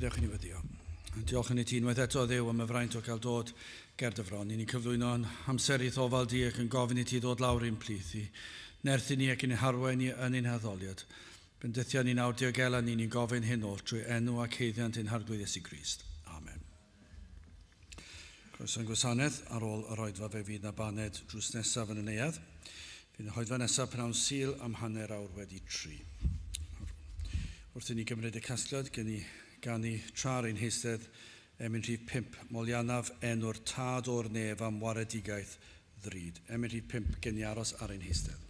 Gadewch i ni weddio. Diolch yn i ti unwaith eto, Dduw, am y fraint o gael dod ger dy fron. I ni'n cyflwyno'n hamser i'th ofal di ac yn gofyn i ti ddod lawr i'n plith i nerthu ni ac i'n harwain ni yn ein haddoliad. Bendithia ni nawr, diogela ni, ni'n gofyn hyn oll trwy enw ac haeddiant ein Harglwydd Iesu Grist. Amen. Croeso i'n gwasanaeth. Ar ôl yr oedfa fe fydd 'na baned drws nesaf yn y neuadd. Fydd y hoedfa nesaf pnawn Sul am 3:30. Wrth i ni gymryd y casgliad, gen i ganu tra ar ein heistedd emyn rhif 5, Moliannaf enw'r Tad o'r nef am waredigaeth ddrud. Emyn rhif 5, gen i aros ar ein heistedd.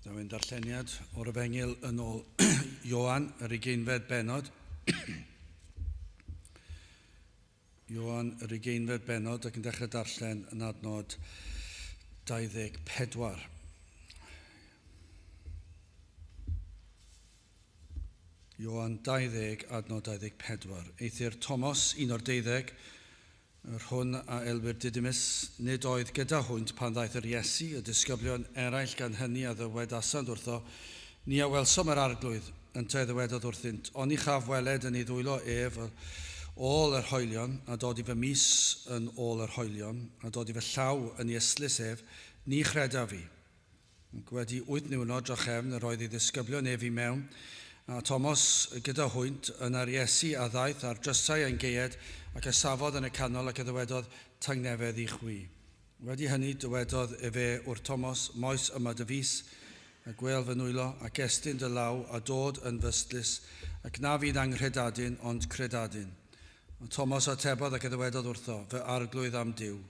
Dyma ein darlleniad o'r Efengyl yn ôl Ioan, yr ugeinfed bennod. Ioan, yr ugeinfed bennod, ac yn dechrau darllen yn adnod 24. Ioan 20, adnod 24. Eithr Tomos, un o'r deuddeg, yr hwn a elwir Didymus, nid oedd gyda hwynt pan ddaeth yr Iesu, y disgyblion eraill gan hynny a ddywedasant wrtho, Ni a welsom yr Arglwydd. Yntau ddywedodd wrthynt, Oni chaf weled yn ei ddwylo ef ôl yr hoelion, a dod i fy mys yn ôl yr hoelion, a dod i fy llaw yn ei ystlys ef, ni chredaf fi. Ac wedi wyth niwrnod drachefn yr oedd ei ddisgyblion ef i mewn, a Tomos gyda hwynt, yna'r Iesu a ddaeth a'r drysau yn gaead, ac a safodd yn y canol ac a ddywedodd, Tangnefedd i chwi. Wedi hynny dywedodd efe wrth Tomos, Moes yma dy fys, a gwêl fy nwylo, ac estyn dy law, a dod yn fy ystlys, ac na fydd anghredadun, ond credadun. Ond Tomos atebodd ac a ddywedodd wrtho, Fy Arglwydd a'm Duw.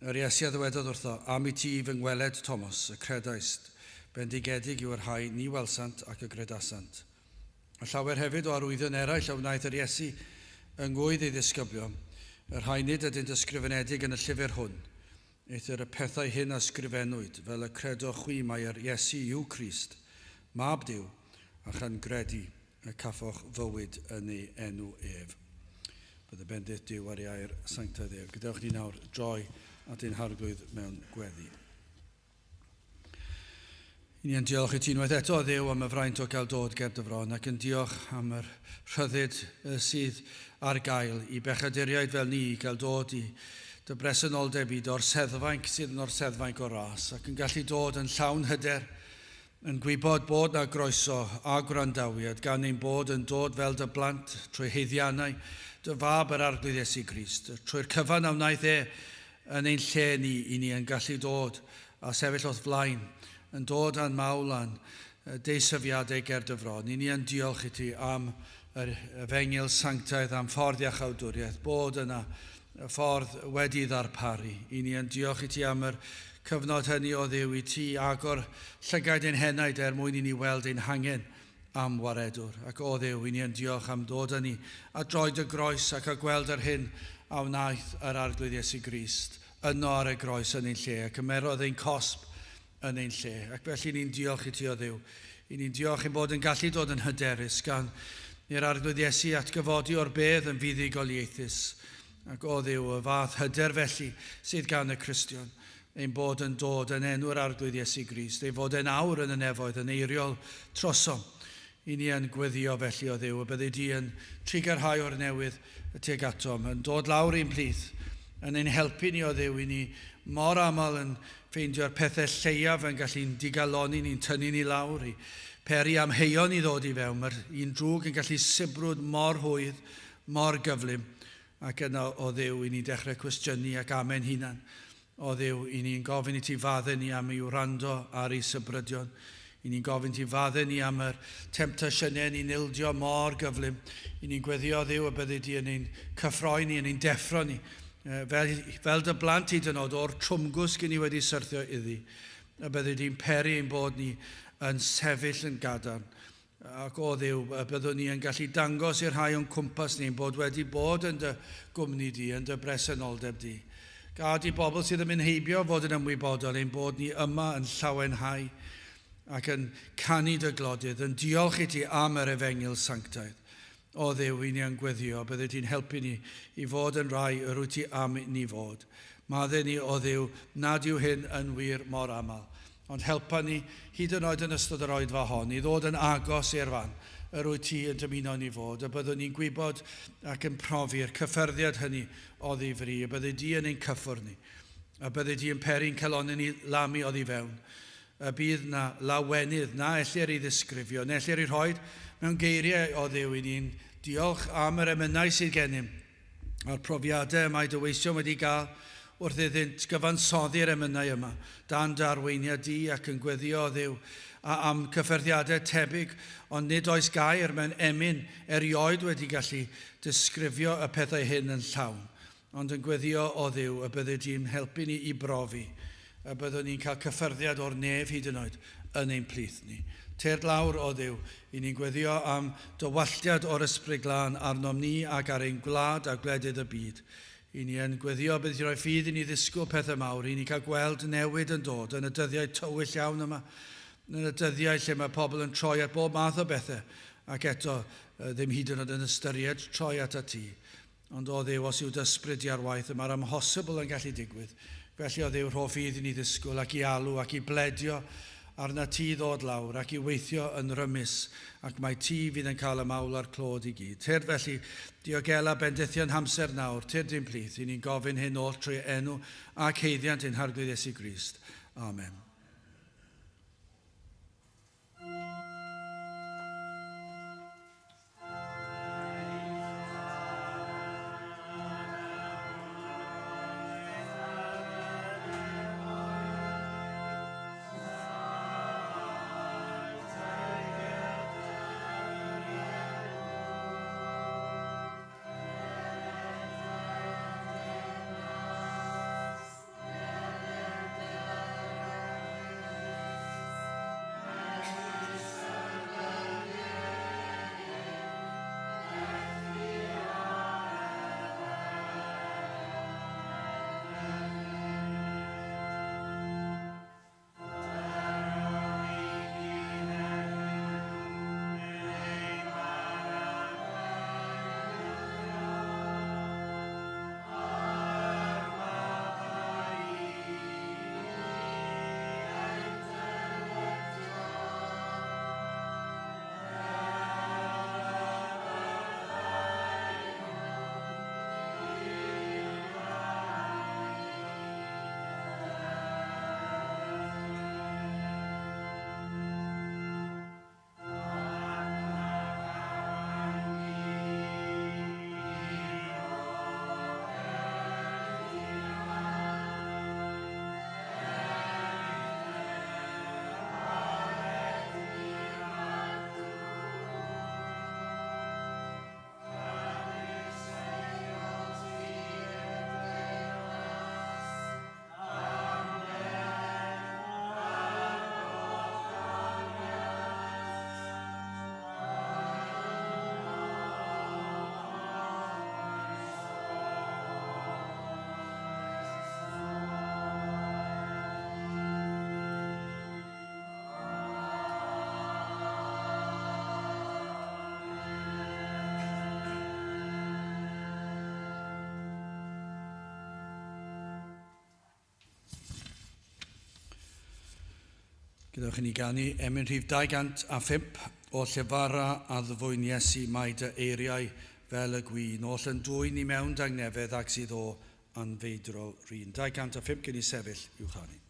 Yr Iesu a ddywedodd wrtho, Am i ti fy ngweled, Tomos, y credaist. Bendigedig yw y rhai ni welsant ac y gredasant. A llawer hefyd o arwyddion eraill a wnaeth yr Iesu yng ngŵydd ei ddisgyblion, y rhai nid ydynt ysgrifenedig yn y llyfr hwn. Eithr y pethau hyn a sgrifennwyd, fel y credoch chwi mai yr Iesu yw Crist, Mab Duw, a chan gredu y caffoch fywyd yn ei enw ef. Bydd y bendith Duw ar ei air sanctaidd ef. Gadewch ni nawr droi at ein Harglwydd mewn gweddi. I ni yn diolch i ti unwaith eto, Dduw, am y fraint o gael dod ger dy fron, ac yn diolch am yr rhyddid sydd ar gael i bechaduriaid fel ni i gael dod i dy bresenoldeb i dy orseddfainc sydd yn orseddfainc o ras, ac yn gallu dod yn llawn hyder Yn gwybod bod 'na groeso a gwrandawiad gan ein bod yn dod fel dy blant trwy haeddiannau dy Fab yr Arglwydd Iesu Grist, trwy'r cyfan a wnaeth e yn ein lle ni, i ni yn gallu dod a sefyll o'th flaen, yn dod â'n mawl a'n deisyfiadau ger dy fron. I ni yn diolch i ti am yr Efengyl sanctaidd, am ffordd iachawdwriaeth, bod yna y ffordd wedi ddarparu. I ni yn diolch i ti am yr cyfnod hynny o Dduw i ti agor llygaid ein henaid er mwyn i ni weld ein hangen am waredwr. Ac o Dduw, i ni yn diolch am dod â ni a droed y groes ac a gweld yr hyn a wnaeth yr Arglwydd Iesu Grist yno ar y groes yn ein lle a cymerodd ein cosb yn ein lle. Ac felly ni'n diolch i ti o Dduw. I ni'n diolch ein bod yn gallu dod yn hyderus gan i'r Arglwydd Iesu atgyfodi o'r bedd yn fuddugoliaethus. Ac o Dduw, y fath hyder felly sydd gan y Cristion, ein bod yn dod yn enw'r Arglwydd Iesu Grist, ei fod yn awr yn y nefoedd yn eiriol trosom. I ni yn gweddio felly o Dduw, y byddi di yn trugarhau o'r newydd y tuag atom, yn dod lawr i'n plith, yn ein helpu ni o Dduw, i ni mor aml yn ffeindio'r pethau lleiaf yn gallu'n digalonni ni'n tynnu ni lawr, i peri amheuon i ddod i fewn. Mae'r un drwg yn gallu sibrwd mor hwydd, mor gyflym, ac yna o Dduw i ni dechrau cwestiynu ac amen hunan. O Dduw, i ni'n gofyn i ti faddau ni am ei wrando ar ei sybrydion. I ni'n gofyn ti faddau ni am yr temtasiynau ni'n ildio mor gyflym. I ni'n gweddio Dduw y byddi di yn ein cyffroi ni, yn ein deffro ni. Fel dy blant hyd yn oed o'r trwmgwsg i ni wedi syrthio iddi. Y byddi di'n peri ein bod ni yn sefyll yn gadarn. Ac o Dduw, y byddwn ni yn gallu dangos i'r rhai o'n cwmpas ni'n bod wedi bod yn dy gwmni di, yn dy bresenoldeb di. Gad i bobl sydd yn mynd heibio fod yn ymwybodol ein bod ni yma yn llawenhau ac yn canu dy glodydd, yn diolch i ti am yr efengyl sanctaidd. O Dduw, i ni yn gweddio, bydde ti'n helpu ni i fod yn rai yr wyt ti am ni fod. Maddau ni, o Dduw, nad yw hyn yn wir mor aml. Ond helpa ni, hyd yn oed yn ystod yr oedfa hon, i ddod yn agos i'r fan yr wyt ti yn dymuno ni fod, y byddwn ni'n gwybod ac yn profi'r cyffyrddiad hynny oddi fri, y bydde di yn ein cyffwrdd ni, y bydde di yn peri'n calonnau ni lamu oddi fewn, y bydd na lawenydd na ellir ei ddisgrifio, na ellir ei rhoi mewn geiriau o Dduw i ni'n diolch am yr emynau sydd gennym a'r profiadau y mae dy weision wedi gael wrth iddynt gyfansoddi'r emynau yma, dan dy arweiniad di ac yn gweddio o Dduw a am cyffyrddiadau tebyg, ond nid oes gair mewn emyn erioed wedi gallu disgrifio y pethau hyn yn llawn, ond yn gweddio o Dduw y bydde di'n helpu ni i brofi, y byddwn ni'n cael cyffyrddiad o'r nef hyd yn oed yn ein plith ni. Tyrd lawr o Dduw, i ni'n gweddio am dywalltiad o'r Ysbryd Glân arnom ni ac ar ein gwlad a gwledydd y byd. I ni yn gweddio bydd ti'n rhoi ffydd i ni ddisgwyl pethau mawr, i ni cael gweld newid yn dod yn y dyddiau tywyll iawn yma, yn y dyddiau lle mae pobl yn troi at bob math o bethau, ac eto ddim hyd yn oed yn ystyried troi at ti. Ond o Dduw, os yw dy ysbryd di ar waith, y mae'r amhosibl yn gallu digwydd. Felly o Dduw, rho ffydd i ni ddisgwyl ac i alw ac i bledio arna ti ddod lawr ac i weithio yn rymus, ac mae ti fydd yn cael y mawl a'r clod i gyd. Tyrd felly, diogela bendithion hamser nawr, tyrd i'n plith, i ni'n gofyn hyn oll trwy enw ac haeddiant ein Harglwydd Iesu Grist. Amen. Gadewch i ni ganu emyn rhif 205 o llefara a ddfwyn Iesu mae dy eiriau fel y gwin, oll yn dwyn i mewn dangnefedd ag sydd o anfeidrol rin. 205 gen i sefyll i'w chanu.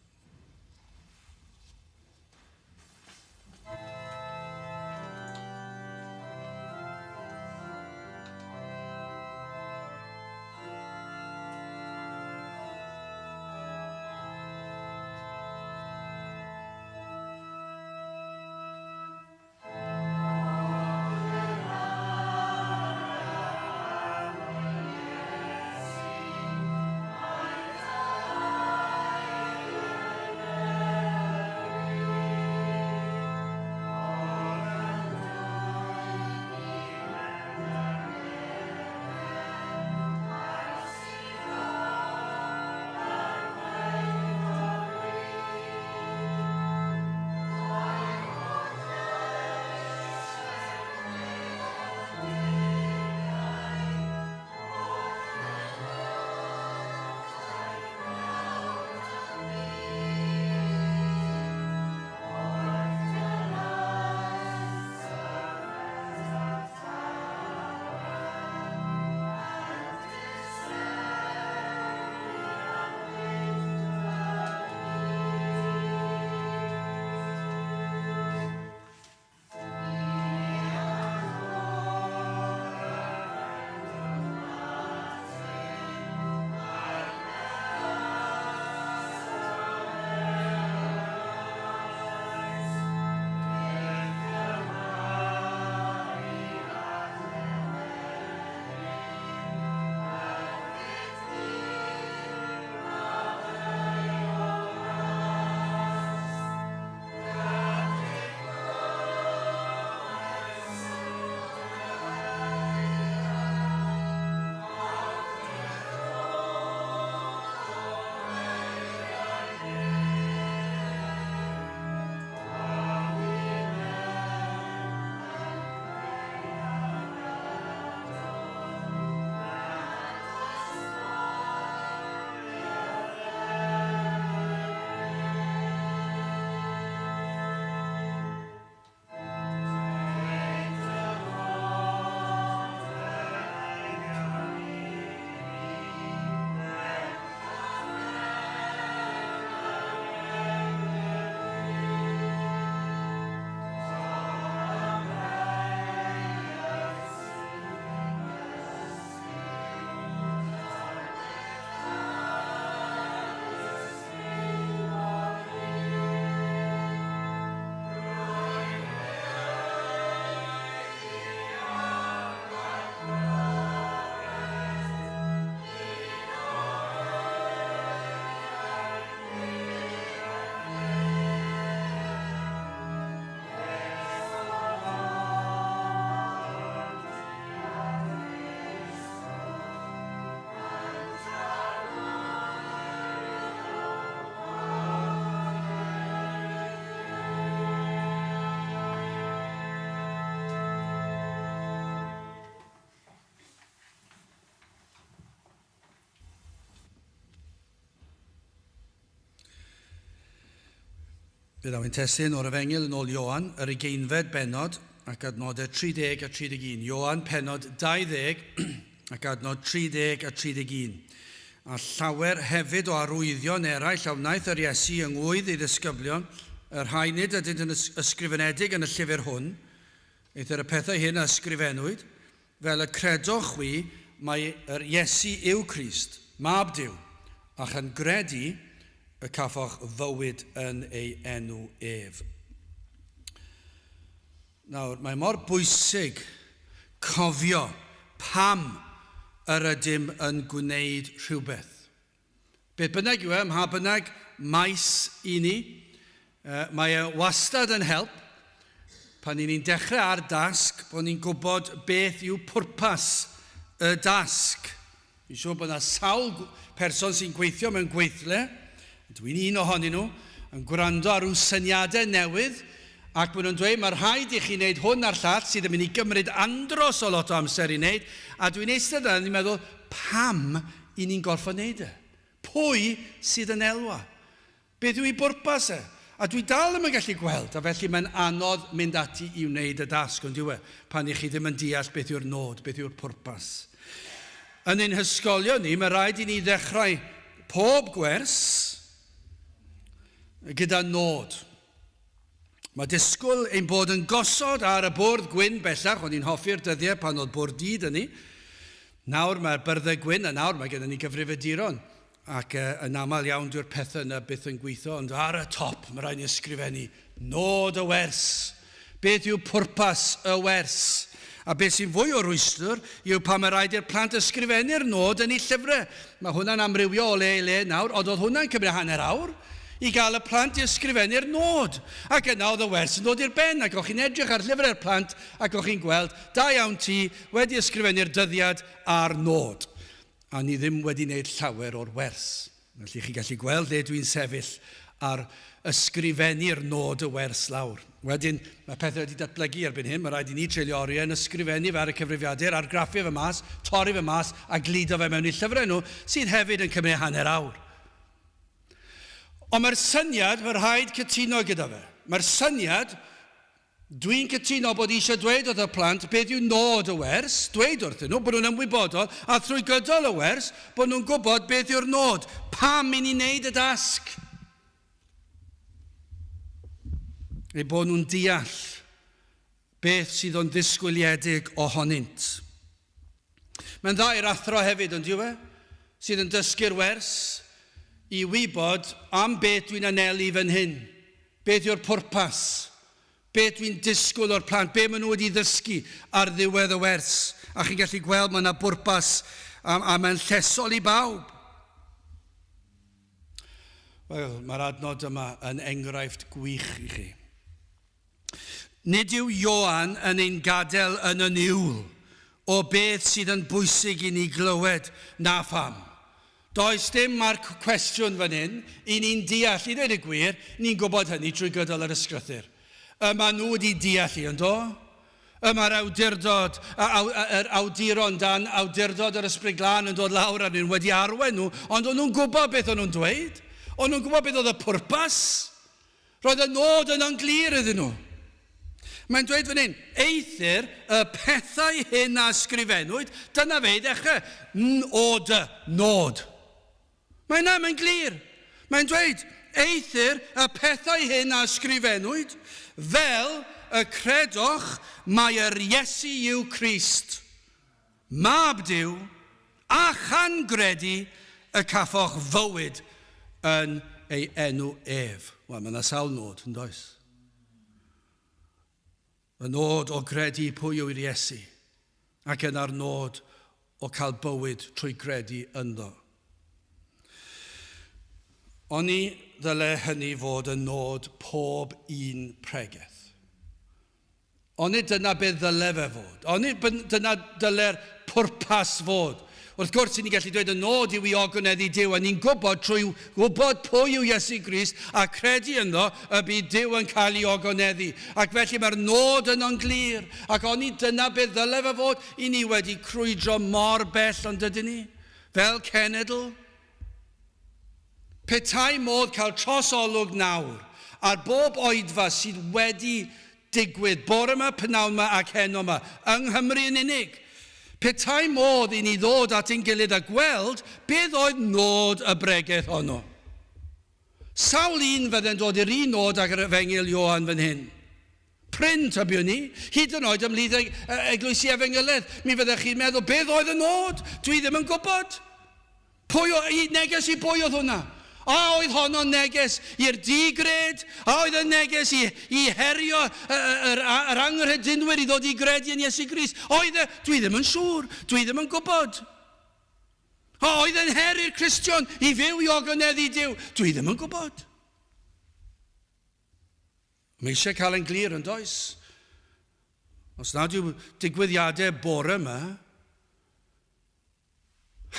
Fe ddaw ein testun o'r Efengyl yn ôl Ioan, yr ugeinfed bennod ac adnodau 30 a 31. Ioan pennod 20 ac adnod 30 a 31. A llawer hefyd o arwyddion eraill a wnaeth yr Iesu yng ngwydd ei ddisgyblion, y rhai nid ydynt yn ysgrifenedig yn y llyfr hwn, eithr y pethau hyn a ysgrifennwyd, fel y credoch chwi mai yr Iesu yw Crist, Mab Duw, a chan gredu y caffoch fywyd yn ei enw ef. Nawr, mae mor bwysig cofio pam yr ydym yn gwneud rhywbeth. Beth bynnag yw e, mha bynnag maes i ni, mae e wastad yn help pan i ni'n dechrau ar dasg bod ni'n gwybod beth yw pwrpas y dasg. Fi'n siŵr bod yna sawl person sy'n gweithio mewn gweithle, dwi'n un ohonyn nhw, yn gwrando ar rhyw syniadau newydd, ac maen nhw'n dweud mae rhaid i chi wneud hwn a'r llall sydd yn mynd i gymryd andros o lot o amser i wneud, a dwi'n eistedd yna yn meddwl, pam i ni'n gorfod wneud e? Pwy sydd yn elwa? Beth yw ei bwrpas e? A dwi dal ddim yn gallu gweld, a felly mae'n anodd mynd ati i wneud y dasg, ond yw e, pan i chi ddim yn deall beth yw'r nod, beth yw'r pwrpas. Yn ein hysgolion ni, mae rhaid i ni ddechrau pob gwers gyda nod. Mae disgwyl ein bod yn gosod ar y bwrdd gwyn bellach, o'n i'n hoffi'r dyddiau pan oedd bwrdd du 'da ni. Nawr mae'r byrddau gwyn, a nawr mae gennym ni gyfrifiaduron, ac yn aml iawn dyw'r pethau yna byth yn gweithio, ond ar y top mae rhaid ni ysgrifennu nod y wers. Beth yw pwrpas y wers? A beth sy'n fwy o rwystr yw pan mae rhaid i'r plant ysgrifennu'r nod yn eu llyfrau. Mae hwnna'n amrywio o le i le nawr, ond oedd hwnna'n cymryd hanner awr i gael y plant i ysgrifennu'r nod. Ac yna oedd y wers yn dod i'r ben, ac o'ch chi'n edrych ar llyfrau'r plant ac o'ch chi'n gweld, da iawn ti, wedi ysgrifennu'r dyddiad a'r nod. A ni ddim wedi wneud llawer o'r wers. Felly chi'n gallu gweld le dwi'n sefyll ar ysgrifennu'r nod y wers lawr. Wedyn, mae pethau wedi datblygu erbyn hyn, mae rhaid i ni treulio oriau yn ysgrifennu fe ar y cyfrifiadur, argraffu fe mas, torri fe mas a gludo fe mewn i llyfrau nhw, sydd hefyd yn cymryd hanner awr. Ond mae'r syniad, mae rhaid cytuno gyda fe. Mae'r syniad, dwi'n cytuno bod eisiau dweud wrth y plant beth yw nod y wers, dweud wrthyn nhw bod nhw'n ymwybodol, a thrwy gydol y wers, bod nhw'n gwybod beth yw'r nod, pam i ni wneud y dasg. Eu bod nhw'n deall beth sydd o'n ddisgwyliedig ohonynt. Mae'n dda i'r athro hefyd, ond yw e? Sydd yn dysgu'r wers i wybod am beth dwi'n anelu fan hyn. Beth yw'r pwrpas? Beth dwi'n disgwyl o'r plant? Be maen nhw wedi ddysgu ar ddiwedd y wers? A chi'n gallu gweld mae yna bwrpas a, a mae'n llesol i bawb. Wel, mae'r adnod yma yn enghraifft gwych i chi. Nid yw Ioan yn ein gadael yn y niwl o beth sydd yn bwysig i ni glywed na pham. Does dim marc cwestiwn fan hyn i ni'n deall, i ddweud y gwir, ni'n gwybod hynny trwy gydol yr ysgrythur. Y maen nhw wedi deall i, yn do? Y mae'r awdurdod, yr awduron dan awdurdod yr Ysbryd Glân yn dod lawr arnyn nhw, wedi arwain nhw, ond o'n nhw'n gwybod beth o'n nhw'n dweud. O'n nhw'n gwybod beth oedd y pwrpas. Roedd y nod yno'n glir iddyn nhw. Mae'n dweud fan hyn, eithr y pethau hyn a ysgrifennwyd, dyna fe i ddechrau, N-O-D, nod. Mae yna, mae'n glir. Mae'n dweud, eithr y pethau hyn a ysgrifennwyd, fel y credoch mai yr Iesu yw Crist, Mab Duw, a chan gredu y caffoch fywyd yn ei enw ef. Wel, mae yna sawl nod, yn does? Y nod o gredu pwy yw'r Iesu, ac yna'r nod o cael bywyd trwy gredu ynddo. Oni ddyle hynny fod yn nod pob un pregeth? Onid dyna be ddyle fe fod? Onid dyna dyle'r pwrpas fod? Wrth gwrs, ni'n gallu dweud y nod yw i ogoneddu Duw, a ni'n gwybod trwy wybod pwy yw Iesu Grist a credu ynddo y bydd Duw yn cael ei ogoneddu. Ac felly mae'r nod yno'n glir. Ac onid dyna be ddyle fe fod? I ni wedi crwydro mor bell, ond dydyn ni? Fel cenedl? Petai modd cael trosolwg nawr ar bob oedfa sydd wedi digwydd bore 'ma, p'nawn 'ma ac heno 'ma, yng Nghymru yn unig. Petai modd i ni ddod at ein gilydd a gweld beth oedd nod y bregeth honno. Sawl un fydde'n dod i'r un nod ag yr Efengyl Ioan fan hyn? Prin, tybiwn i. Hyd yn oed ymhlith eglwysi efengyledd, mi fyddech chi'n meddwl, beth oedd y nod? Dwi ddim yn gwybod. Pwy o, i, neges i bwy oedd hwnna? A oedd honno'n neges i'r di-gred? A oedd yn neges i, i herio yr, yr anghredinwyr i ddod i gredu yn Iesu Grist? Oedd e? Dwi ddim yn siŵr. Dwi ddim yn gwybod. A oedd yn her i'r Cristion i fyw i ogoneddu Duw? Dwi ddim yn gwybod. Mae eisiau cael yn glir yn does? Os nad yw digwyddiadau bore yma,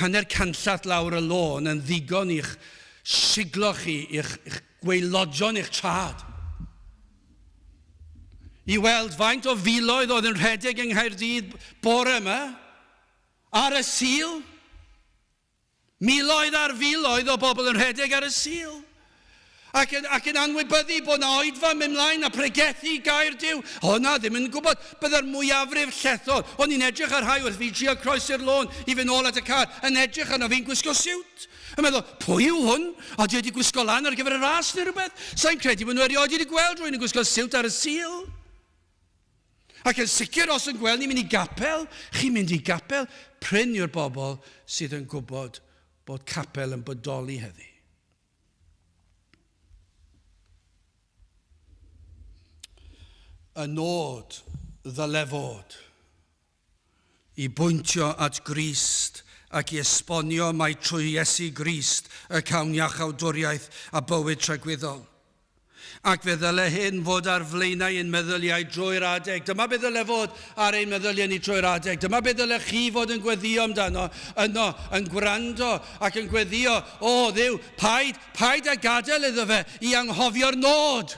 Hanner canllath lawr y lôn yn ddigon i'ch siglo chi, i'ch, i'ch gwaelodion i'ch trad. I weld faint o filoedd oedd yn rhedeg yng Nghaerdydd bore yma, ar y Sul. Miloedd ar filoedd o bobl yn rhedeg ar y Sul. Ac yn, ac yn anwybyddu bod na oedfa mynd mlaen a pregethu gair Duw. O na, ddim yn gwybod. Byddai'r mwyafrif llethol. O'n i'n edrych ar rhai wrth fi drio croesi'r lôn i fynd ôl at y car, yn edrych arno fi'n gwisgo siwt. Yn meddwl, pwy yw hwn? Odi wedi gwisgo lan ar gyfer y ras neu rhywbeth? Sa'n credu bod nhw erioed wedi gweld rhywun yn gwisgo siwt ar y Sul. Ac yn sicr os yn gweld ni'n mynd i gapel, chi'n mynd i gapel, prin yw'r bobl sydd yn gwybod bod capel yn bodoli heddi. Y nod ddyle fod i bwyntio at Grist ac i esbonio mai trwy Iesu Grist y cawn iachawdwriaeth a bywyd tragwyddol. Ac fe ddyle hyn fod ar flaenau ein meddyliau drwy'r adeg. Dyma be ddyle fod ar ein meddyliau ni drwy'r adeg. Dyma be ddyle chi fod yn gweddio amdano yno, yn gwrando ac yn gweddio, o Dduw, paid, paid â gadael iddo fe i anghofio'r nod.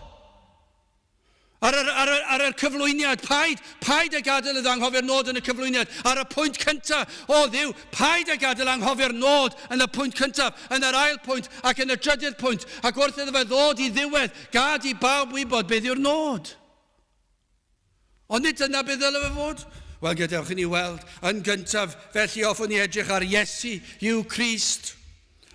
Ar yr, ar yr, ar yr cyflwyniad, paid, paid â gadael iddo anghofio'r nod yn y cyflwyniad. Ar y pwynt cyntaf, o Dduw, paid â gadael anghofio'r nod yn y pwynt cyntaf, yn yr ail pwynt ac yn y trydydd pwynt, ac wrth iddo fe ddod i ddiwedd, gad i bawb wybod beth yw'r nod. Ond nid dyna beth ddyle fe fod. Wel, gadewch i ni weld. Yn gyntaf, felly hoffwn i edrych ar Iesu yw Crist.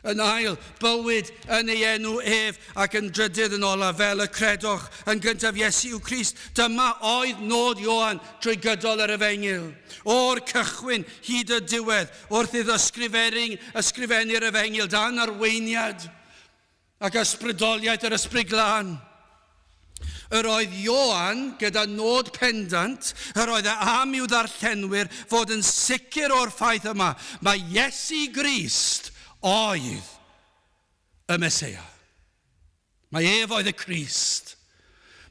Yn ail, bywyd yn ei enw ef, ac yn drydydd yn olaf, fel y credoch yn gyntaf Iesu yw Crist. Dyma oedd nod Ioan trwy gydol yr efengyl. O'r cychwyn hyd y diwedd, wrth iddo ysgrifennu, ysgrifennu'r efengyl dan arweiniad ac ysbrydoliaeth yr Ysbryd Glân. Yr oedd Ioan gyda nod pendant, yr oedd e am i'w ddarllenwyr fod yn sicr o'r ffaith yma, mae Iesu Grist oedd y Meseia. Mae ef oedd y Crist.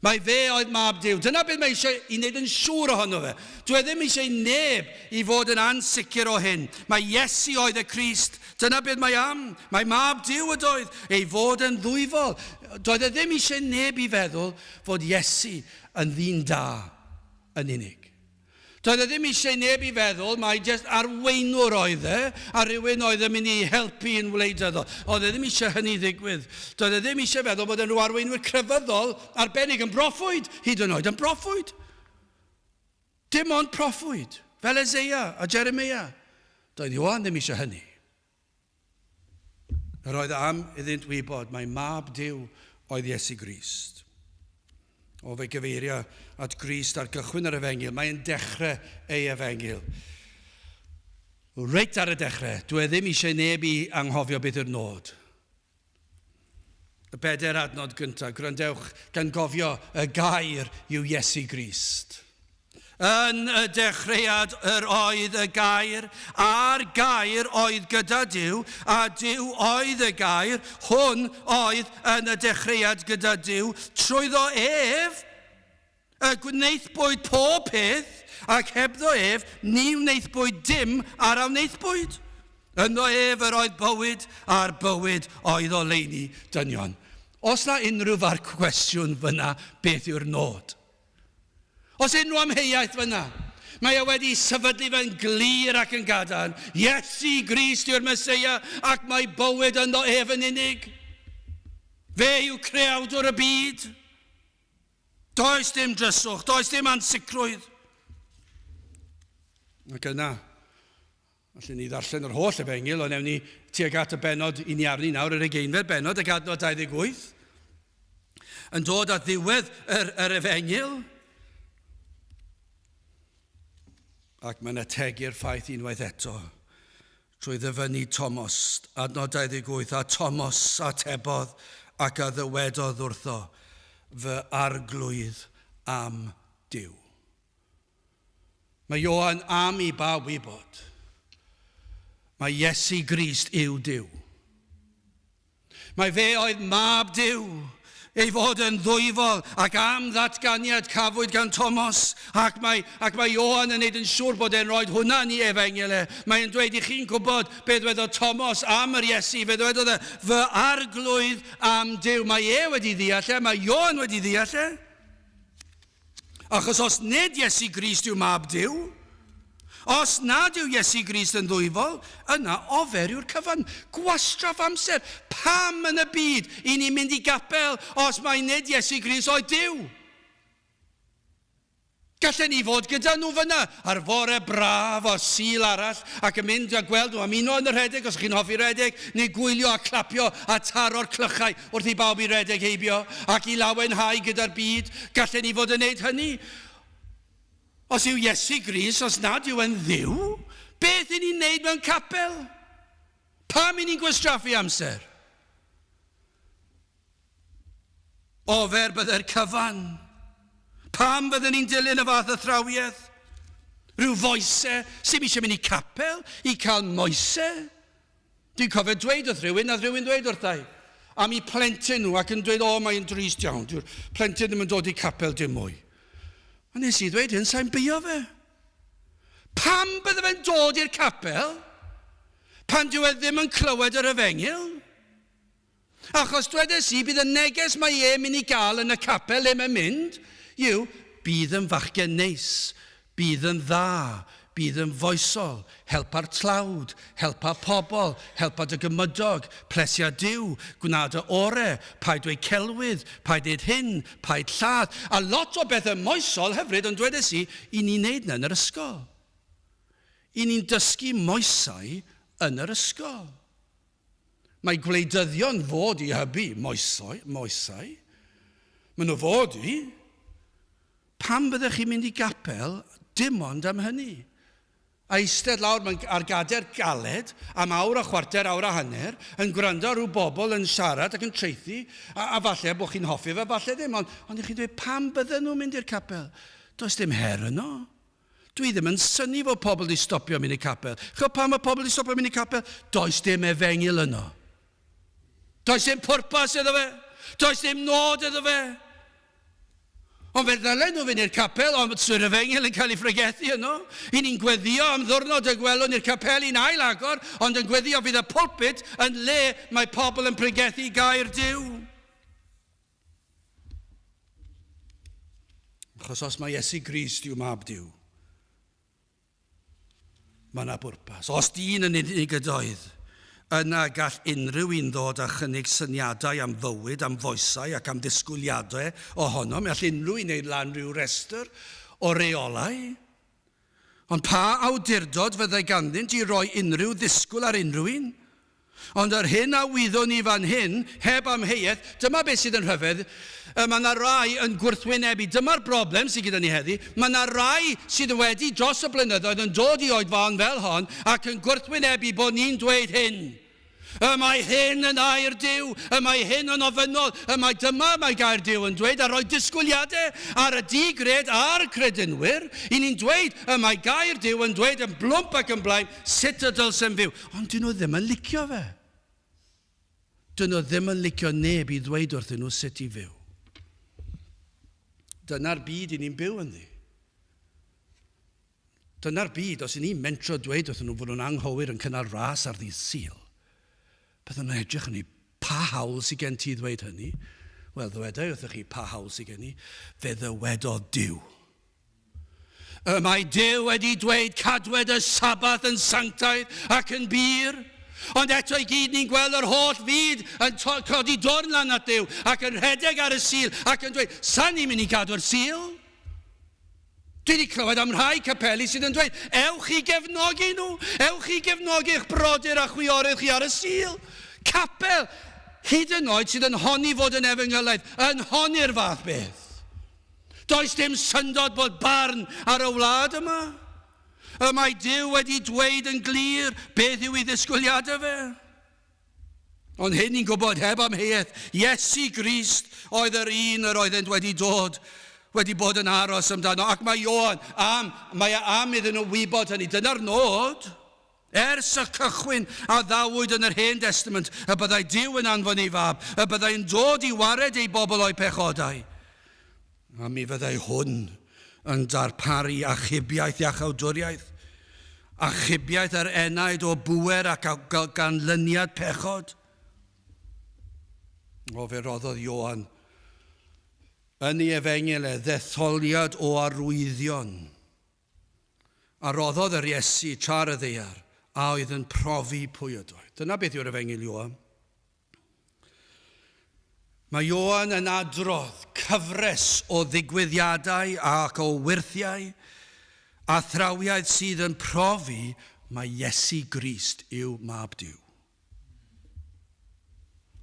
Mae fe oedd mab Duw. Dyna beth mae eisiau i wneud yn siŵr ohono fe. Dwi e ddim eisiau neb i fod yn ansicr o hyn. Mae Iesu oedd y Crist. Dyna beth mae am. Mae mab Duw ydoedd, ei fod yn ddwyfol. Doedd e ddim eisiau neb i feddwl fod Iesu yn ddyn da yn unig. Doedd e ddim eisiau neb i feddwl mai jyst arweinwr oedd e, a rhywun oedd yn mynd i helpu yn wleidyddol. Oedd e ddim eisiau hynny ddigwydd. Doedd e ddim eisiau feddwl bod e'n rhyw arweinwyr crefyddol arbennig, yn broffwyd, hyd yn oed, yn broffwyd. Dim ond proffwyd, fel Eseia a Jeremia. Doedd Ioan ddim eisiau hynny. Yr oedd am iddynt wybod mai mab Duw oedd Iesu Grist. O, fe gyfeiria at Grist ar gychwyn yr efengyl. Mae'n dechrau ei efengyl. Reit ar y dechrau, dwi e ddim eisiau neb i anghofio beth yw'r nod. Y bedair adnod gyntaf, gwrandewch gan gofio y gair yw Iesu Grist. Yn y dechreuad yr oedd y gair, a'r gair oedd gyda Duw, a Duw oedd y gair, hwn oedd yn y dechreuad gyda Duw, trwyddo ef y gwnaethpwyd pob peth, ac hebddo ef ni wnaethpwyd dim ar a wnaethpwyd. Ynddo ef yr oedd bywyd, a'r bywyd oedd oleuni dynion. Os na unrhyw farc cwestiwn fyna, beth yw'r nod? Os unrhyw amheuaeth fyna, mae e wedi sefydlu fe'n glir ac yn gadarn. Iesu Grist yw'r Meseia ac mae bywyd ynddo ef yn unig. Fe yw creawdwr y byd. Does dim dryswch, does dim ansicrwydd. Ac yna, allen ni ddarllen yr holl efengyl, ond ewn ni tuag at y bennod i ni arni nawr, yr ugeinfed bennod ac adnod 28, yn dod at ddiwedd yr, yr efengyl. Ac mae'n ategu'r ffaith unwaith eto trwy ddyfynnu Tomos, adnod 28, a Tomos atebodd ac a ddywedodd wrtho, Fy arglwydd am Duw. Mae Ioan am i bawb wybod mae Iesu Grist yw Duw. Mae fe oedd mab Duw, ei fod yn ddwyfol, ac am ddatganiad cafwyd gan Tomos, ac mae, ac mae Ioan yn neud yn siŵr bod e'n rhoi hwnna yn ei efengyl e. Mae'n dweud i chi'n gwybod beth ddwedodd Tomos am yr Iesu, fe ddwedodd e, fy arglwydd am Duw. Mae e wedi ddeall e, mae Ioan wedi ddeall e. Achos os nid Iesu Grist yw mab Duw, Os nad yw Iesu Grist yn ddwyfol, yna ofer yw'r cyfan. Gwastraff amser. Pam yn y byd i ni mynd i gapel os mai nid Iesu Grist oedd Duw? Gallen ni fod gyda nhw fyna ar fore braf o Sul arall ac yn mynd a gweld nhw ymuno yn y rhedeg os chi'n hoffi rhedeg, neu gwylio a clapio a taro'r clychau wrth i bawb i redeg heibio ac i lawenhau gyda'r byd. Gallen ni fod yn neud hynny. Os yw Iesu Grist, os nad yw e'n Dduw, beth i ni'n neud mewn capel? Pam i ni'n gwastraffu amser? Ofer bydde'r cyfan. Pam fydden ni'n dilyn y fath athrawiaeth? Rhyw foese sy'm eisiau mynd i capel i cael moese? Dwi'n cofio dweud wrth rhywun, nath rhywun ddweud wrtha i, am i plentyn nhw ac yn dweud, o, mae'n drist iawn, dyw'r plentyn ddim yn dod i capel dim mwy. A nes i ddweud hyn, sa'n beio fe. Pam bydde fe'n dod i'r capel pan dyw e ddim yn clywed yr efengyl? Achos dwedes i, bydd y neges mae e mynd i gael yn y capel le mae'n mynd, yw, bydd yn fachgen neis, bydd yn dda, bydd yn foesol, helpa'r tlawd, helpa pobl, helpa dy gymydog, plesia Duw, gwna dy ore, paid dweud celwydd, paid neud hyn, paid lladd. A lot o bethau moesol hyfryd, ond dwedes i, i ni'n neud 'na yn yr ysgol. I ni'n dysgu moesau yn yr ysgol. Mae gwleidyddion fod i hybu moesau, moesau. Maen nhw fod i. Pam byddech chi'n mynd i gapel dim ond am hynny? A eistedd lawr ar gader galed am awr a chwarter, awr a hanner, yn gwrando ar rhyw bobl yn siarad ac yn traethu, a, a falle bod chi'n hoffi fe, falle ddim, ond, ond chi'n dweud, pam bydden nhw'n mynd i'r capel? Does dim her yno. Dwi ddim yn synnu fod pobl 'di stopio mynd i capel. Ch'od pam mae pobl 'di stopio mynd i capel? Does dim efengyl yno. Does dim pwrpas iddo fe. Does dim nod iddo fe. Ond fe ddylen nhw fynd i'r capel, ond sy'r efengyl yn cael ei phregethu yno. I ni'n gweddio am ddwrnod y gwelwn i'r capeli'n ail agor, ond yn gweddio fydd y pulpit yn le mae pobl yn pregethu gair Duw. Achos os mae Iesu Grist yw mab Duw, mae yna bwrpas. Os dyn yn unig ydoedd, yna gall unrhyw un ddod a chynnig syniadau am fywyd, am foesau ac am ddisgwyliadau ohonom. Mi all unrhyw un wneud lan rhyw restr o reolau. Ond pa awdurdod fyddai ganddynt i roi unrhyw ddisgwyl ar unrhyw un? Ond yr hyn a wyddwn ni fan hyn, heb amheuaeth, dyma beth sydd yn rhyfedd, mae yna rai yn gwrthwynebu. Dyma'r broblem sydd gyda ni heddi. Mae yna rai sydd wedi, dros y blynyddoedd, yn dod i oedfaon fel hon ac yn gwrthwynebu bod ni'n dweud hyn. Y mae hyn yn air Duw, y mae hyn yn ofynnol, y mae dyma mae gair Duw yn dweud, a rhoi disgwyliadau ar y di-gred a'r credinwyr, i ni'n dweud, y mae gair Duw yn dweud yn blwmp ac yn blaen sut y dylsem fyw. Ond dyn nhw ddim yn licio fe. Dyn nhw ddim yn licio neb i ddweud wrthyn nhw sut i fyw. Dyna'r byd i ni'n byw ynddi. Dyna'r byd, os 'y ni'n mentro dweud wrthyn nhw fod nhw'n anghywir yn cynnal ras ar ddydd Sul, bydden nhw'n edrych arni, pa hawl sydd gen ti i ddweud hynny? Wel, ddyweda i wrthych chi pa hawl sydd gen i. Fe ddywedodd Duw. Y mae Duw wedi dweud cadwed y Sabath yn sanctaidd ac yn bur. Ond eto i gyd ni'n gweld yr holl fyd yn codi dwrn lan at Dduw ac yn rhedeg ar y Sul ac yn dweud, sa ni'n mynd i gadw'r Sul? Dwi wedi clywed am rhai capeli sydd yn dweud, ewch i gefnogi nhw, ewch i gefnogi eich brodyr a chwiorydd chi ar y Sul. Capel, hyd yn oed sydd yn honni fod yn efengylaidd, yn honni'r fath beth. Does dim syndod bod barn ar y wlad yma. Y mae Duw wedi dweud yn glir beth yw ei ddisgwyliadau fe. Ond hyn ni'n gwybod heb amheuaeth, Iesu Grist oedd yr un yr oeddent wedi dod, wedi bod yn aros amdano. Ac mae Ioan am, mae e am iddyn nhw wybod hynny. Dyna'r nod. Ers y cychwyn a ddawyd yn yr Hen Destament, y byddai Duw yn anfon ei fab, y byddai yn dod i wared ei bobl o'u pechodau. A mi fyddai hwn yn darparu achubiaeth iachawdwriaeth, achubiaeth yr enaid o bŵer ac o ganlyniad pechod. O, fe roddodd Ioan yn ei efengyl e ddetholiad o arwyddion. A roddodd yr Iesu tra ar y ddaear, a oedd yn profi pwy ydoedd. Dyna beth yw'r Efengyl Ioan. Mae Ioan yn adrodd cyfres o ddigwyddiadau ac o wyrthiau a thrawiaeth sydd yn profi mai Iesu Grist yw Mab Duw.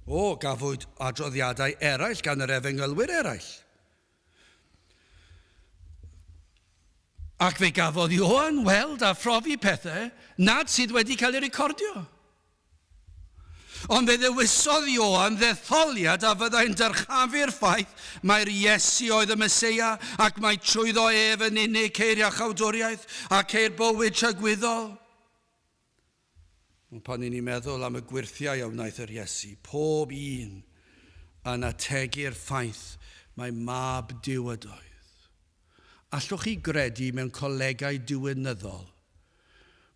O, gafwyd adroddiadau eraill gan yr efengylwyr eraill. Ac fe gafodd Ioan weld a phrofi pethau nad sydd wedi cael eu recordio. Ond fe ddewisodd Ioan ddetholiad a fyddai'n dyrchafu'r ffaith mai'r Iesu oedd y Meseia ac mai trwyddo ef yn unig ceir iachawdwriaeth a ceir bywyd tragwyddol. Ond pan 'y ni'n meddwl am y gwyrthiau a wnaeth yr Iesu, pob un yn ategu'r ffaith mai Mab Duw ydoedd. Allwch chi gredu mewn colegau diwinyddol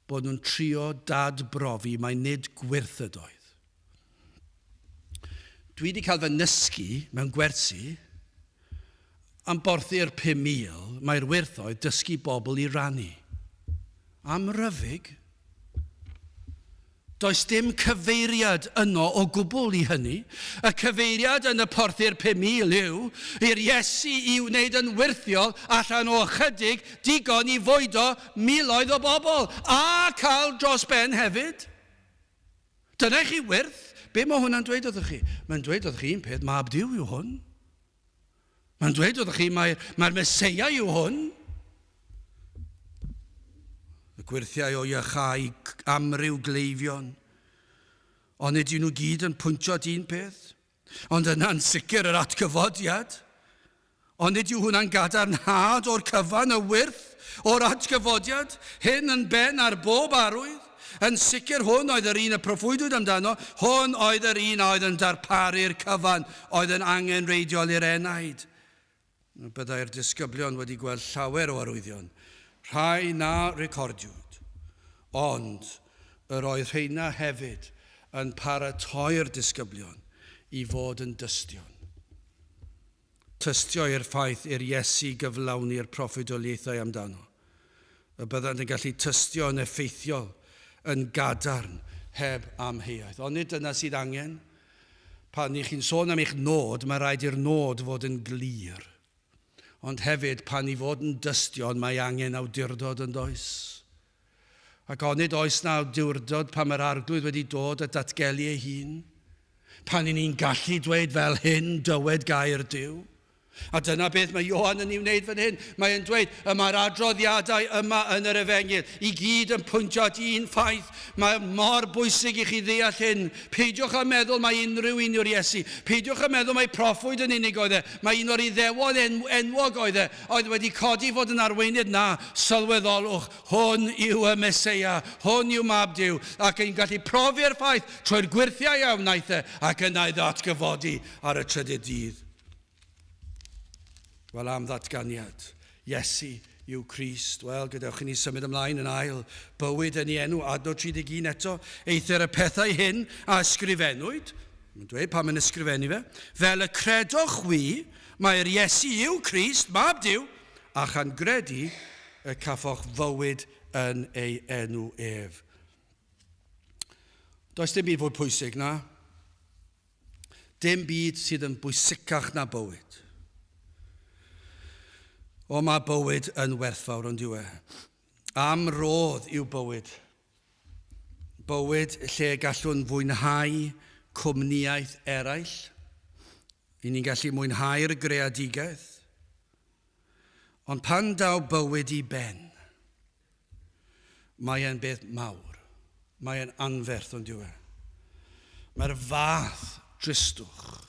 bod nhw'n trio dad-brofi mai nid gwyrth ydoedd? Dwi wedi cael fy nysgu mewn gwersi am borthi'r 5,000 mai'r wyrth oedd dysgu bobl i rannu. Am ryfyg. Does dim cyfeiriad yno o gwbl i hynny. Y cyfeiriad yn y porthi'r 5,000 yw i'r Iesu i wneud yn wyrthiol allan o ychydig digon i fwydo miloedd o bobl, a cael dros ben hefyd. Dyna i chi wyrth. Be mae hwnna'n dweud wrthych chi? Mae'n dweud wrthych chi un peth, Mab Duw yw hwn. Mae'n dweud wrthych chi mae'r mae Meseia yw hwn. Y gwyrthiau o iachau amryw gleifion. Ond nid yw nhw gyd yn pwyntio at un peth. Ond yna'n sicr yr atgyfodiad. Ond nid yw hwnna'n gadarnhad o'r cyfan, y wyrth o'r atgyfodiad, hyn yn ben ar bob arwydd. Yn sicr hwn oedd yr un y proffwydwyd amdano, hwn oedd yr un a oedd yn darparu'r cyfan oedd yn angenrheidiol i'r enaid. Byddai'r disgyblion wedi gweld llawer o arwyddion, rhai na recordiwyd, ond yr oedd rheina hefyd yn paratoi'r disgyblion i fod yn dystion. Tystio i'r ffaith i'r Iesu gyflawni'r proffwydoliaethau amdano, y byddant yn gallu tystio yn effeithiol, yn gadarn, heb amheuaeth. Onid dyna sydd angen? Pan y'ch chi'n sôn am eich nod, mae rhaid i'r nod fod yn glir. Ond hefyd, pan i fod yn dystion, mae angen awdurdod yn does? Ac onid oes 'na awdurdod pan mae'r Arglwydd wedi dod a datgelu ei hun? Pan 'y ni'n gallu dweud fel hyn, dywed gair Duw. A dyna beth mae Ioan yn ei wneud fan hyn. Mae e'n dweud, y mae'r adroddiadau yma yn yr Efengyl i gyd yn pwyntio at un ffaith. Mae mor bwysig i chi ddeall hyn. Peidiwch â meddwl mai unrhyw un yw'r Iesu. Peidiwch â meddwl mai proffwyd yn unig oedd e. Mae un o'r Iddewon enwog oedd e, oedd wedi codi i fod yn arweinydd. Na, sylweddolwch, Hwn yw y Meseia, hwn yw Mab Duw, ac yn gallu profi'r ffaith trwy'r gwyrthiau a wnaeth e, ac yna iddo atgyfodi ar y trydydd dydd. Wel, am ddatganiad. Iesu yw Crist. Wel, gadewch i ni symud ymlaen yn ail. Bywyd yn ei enw, adnod 31 eto. Eithr y pethau hyn a ysgrifennwyd, mae'n dweud pam yn ysgrifennu fe, fel y credoch chwi, mai'r Iesu yw Crist, Mab Duw, a chan gredu y caffoch fywyd yn ei enw ef. Does dim byd fwy pwysig na. Dim byd sydd yn bwysicach na bywyd. O, mae bywyd yn werthfawr ond yw e. Am rodd yw bywyd. Bywyd lle gallwn fwynhau cwmnïaeth eraill. I ni'n gallu mwynhau'r greadigaeth. Ond pan daw bywyd i ben, mae e'n beth mawr. Mae e'n anferth, ond yw e? Mae'r fath dristwch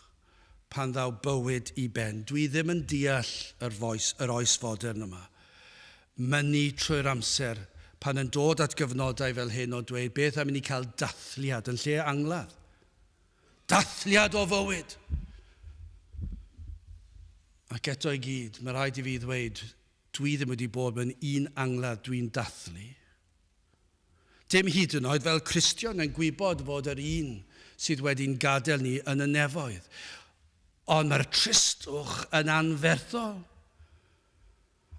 pan ddaw bywyd i ben. Dwi ddim yn deall yr, foes, yr oes fodern yma. Mynnu trwy'r amser pan yn dod at gyfnodau fel hyn o dweud beth am i ni cael dathliad yn lle angladd. Dathliad o fywyd! Ac eto i gyd, mae rhaid i fi ddweud, dwi ddim wedi bod mewn un angladd dwi'n dathlu. Dim hyd yn oed fel Cristion yn gwybod fod yr un sydd wedi'n gadael ni yn y nefoedd. Ond mae'r tristwch yn anferthol.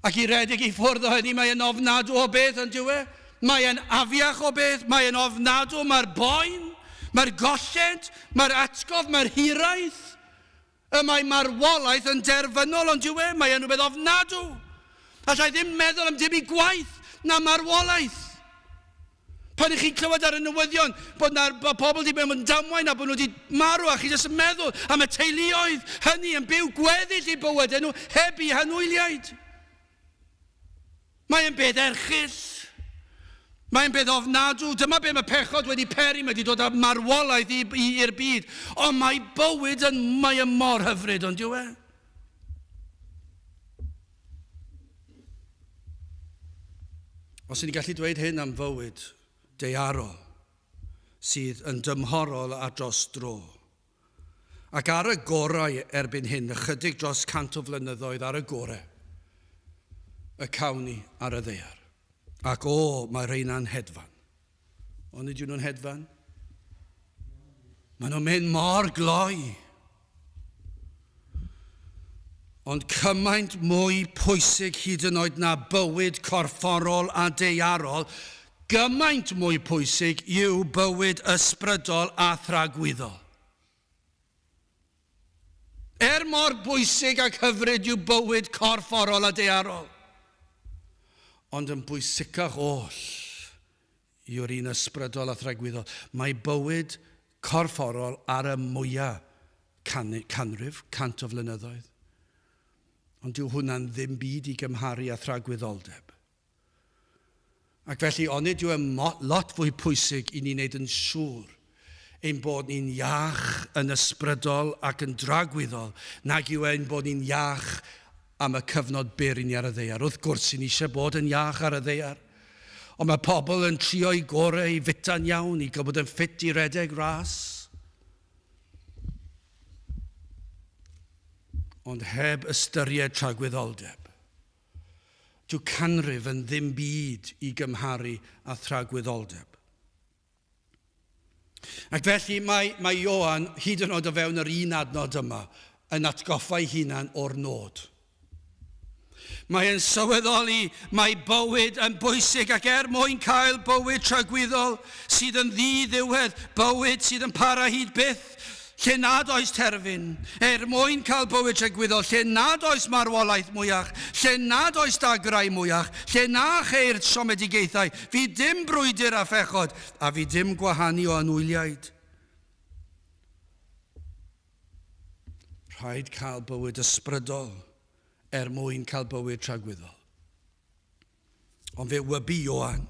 Ac i redeg i ffwrdd o hynny, mae e'n ofnadw o beth, ond dyw e? Mae e'n afiach o beth, mae e'n ofnadw, mae'r boen, mae'r golled, mae'r atgof, mae'r hiraeth. Y mae marwolaeth yn derfynol, ond dyw e? Mae e'n rhywbeth ofnadw. Alla i ddim meddwl am dim i gwaith na marwolaeth. Pan ych chi'n clywed ar y newyddion bod na bod pobl wedi mynd yn damwain a bod nhw wedi marw a chi jyst yn meddwl am y teuluoedd hynny yn byw gweddill eu bywydau nhw heb eu hanwyliaid. Mae'n beth erchyll. Mae'n beth ofnadw. Dyma be mae pechod wedi peri, mae wedi dod â marwolaeth i'r byd. Ond mae bywyd yn, mae e mor hyfryd, ond yw e? Os ni'n gallu dweud hyn am fywyd daearol sydd yn dymhorol a dros dro, ac ar y gorau erbyn hyn, ychydig dros 100 o flynyddoedd ar y gorau, y cawn ni ar y ddaear. Ac o, mae rheina'n hedfan. Onid yw nhw'n hedfan? Maen nhw'n mynd mor gloi. Ond cymaint mwy pwysig hyd yn oed na bywyd corfforol a daearol, gymaint mwy pwysig yw bywyd ysbrydol a thragwyddol. Er mor bwysig ac hyfryd yw bywyd corfforol a daearol, ond yn bwysicach oll yw'r un ysbrydol a thragwyddol. Mae bywyd corfforol ar y mwya canrif, 100 o flynyddoedd. Ond dyw hwnna'n ddim byd i gymharu â thragwyddoldeb. Ac felly, onid yw e lot fwy pwysig i ni wneud yn siŵr ein bod ni'n iach yn ysbrydol ac yn dragwyddol nag yw ein bod ni'n iach am y cyfnod byr i ni ar y ddaear. Wrth gwrs, i ni eisiau bod yn iach ar y ddaear. Ond mae pobl yn trio i gorau i fita'n iawn, i gael bod yn ffit i redeg ras. Ond heb ystyried tragwyddoldeb. Dyw canrif yn ddim byd i gymharu â thragwyddoldeb. Ac felly mae, mae Ioan, hyd yn oed o fewn yr un adnod yma, yn atgoffa ei hunan o'r nod. Mae e'n sylweddoli mae bywyd yn bwysig ac er mwyn cael bywyd tragwyddol sydd yn ddi-ddiwedd, bywyd sydd yn para hyd byth, lle nad oes terfyn, er mwyn cael bywyd tragwyddol, lle nad oes marwolaeth mwyach, lle nad oes dagrau mwyach, lle na cheir siomedigaethau, fydd dim brwydr a phechod, a fydd dim gwahanu o anwyliaid. Rhaid cael bywyd ysbrydol er mwyn cael bywyd tragwyddol. Ond fe wybu Ioan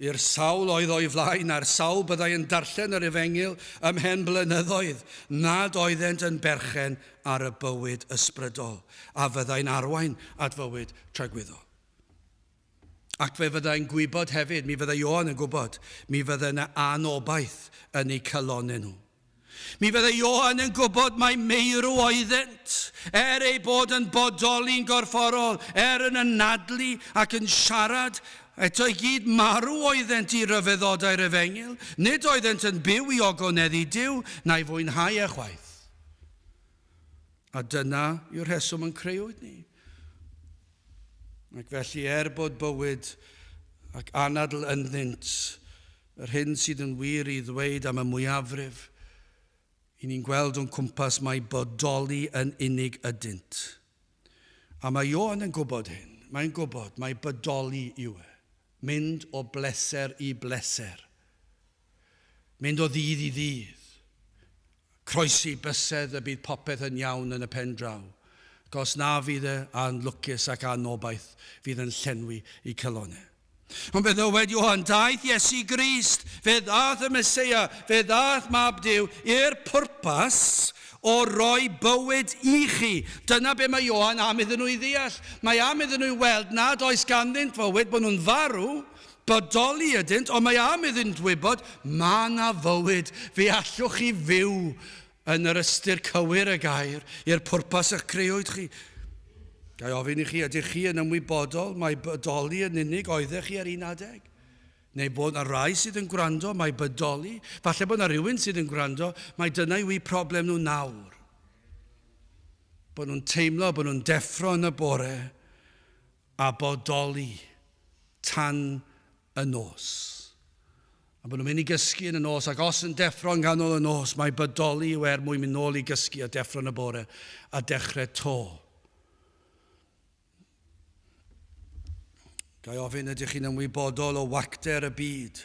i'r sawl oedd o'i flaen a'r sawl byddai yn darllen yr efengyl ymhen blynyddoedd nad oeddent yn berchen ar y bywyd ysbrydol a fyddai'n arwain at fywyd tragwyddol. Ac fe fyddai'n gwybod hefyd, mi fyddai Ioan yn gwybod, mi fyddai yna anobaith yn eu calonnau nhw. Mi fyddai Ioan yn gwybod mai meirw oeddent, er eu bod yn bodoli'n gorfforol, er yn anadlu ac yn siarad, eto i gyd marw oeddent i ryfeddodau'r efengyl, nid oeddent yn byw i ogoneddu Duw, na'i fwynhau e chwaith. A dyna yw'r rheswm yn creuwyd ni. Ac felly, er bod bywyd ac anadl ynddynt, yr hyn sydd yn wir i ddweud am y mwyafrif, i ni'n gweld o'n cwmpas mai bodoli yn unig ydynt. A mae Ioan yn gwybod hyn. Mae'n gwybod mai bodoli yw e. Mynd o bleser i bleser. Mynd o ddydd i ddydd. Croesi bysedd y bydd popeth yn iawn yn y pen draw. Ac os na fydd e, anlwcus ac anobaith fydd yn llenwi eu calonnau. Ond fe ddywed Ioan, daeth Iesu Grist, fe ddaeth y Meseia, fe ddaeth Mab Duw i'r pwrpas o roi bywyd i chi. Dyna be mae Ioan am iddyn nhw i ddeall. Mae am iddyn nhw i weld nad oes ganddynt fywyd, bod nhw'n farw, Bodoli ydynt, ond mae am iddynt wybod, mae 'na fywyd, fe allwch chi fyw yn yr ystyr cywir y gair, i'r pwrpas y'ch creuwyd chi. Ga i ofyn i chi, ydych chi yn ymwybodol mai bodoli yn unig oeddech chi ar un adeg? Neu bod 'na rai sydd yn gwrando mai bodoli, falle bod 'na rhywun sydd yn gwrando mai dyna yw eu problem nhw nawr. Bod nhw'n teimlo bod nhw'n deffro yn y bore. a bodoli tan y nos. A bod nhw'n mynd i gysgu yn y nos, ac os yn deffro yn ganol y nos, mae bodoli yw er mwyn mynd nôl i gysgu a deffro yn y bore a dechrau to. Ga i ofyn ydych chi'n ymwybodol o wacter y byd?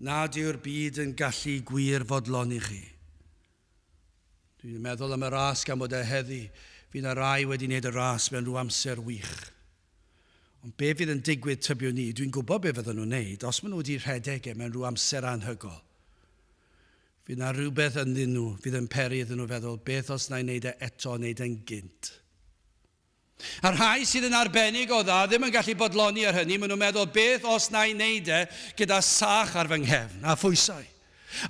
Nad yw'r byd yn gallu gwir fodloni chi. Dwi'n meddwl am y ras gan bod e heddi. Fydd na rai wedi wneud y ras mewn rhyw amser wych. Ond be fydd yn digwydd tybiwn ni, dwi'n gwybod be fydden nhw'n wneud, os maen nhw wedi rhedeg e mewn rhyw amser anhygol. Fydd na rhywbeth ynddyn nhw fydd yn peri iddyn nhw feddwl, beth os na i wneud e eto, wneud e'n gynt. A'r rhai sydd yn arbennig o dda ddim yn gallu bodloni ar hynny, maen nhw'n meddwl beth os na i wneud e gyda sach ar fy nghefn a phwysau.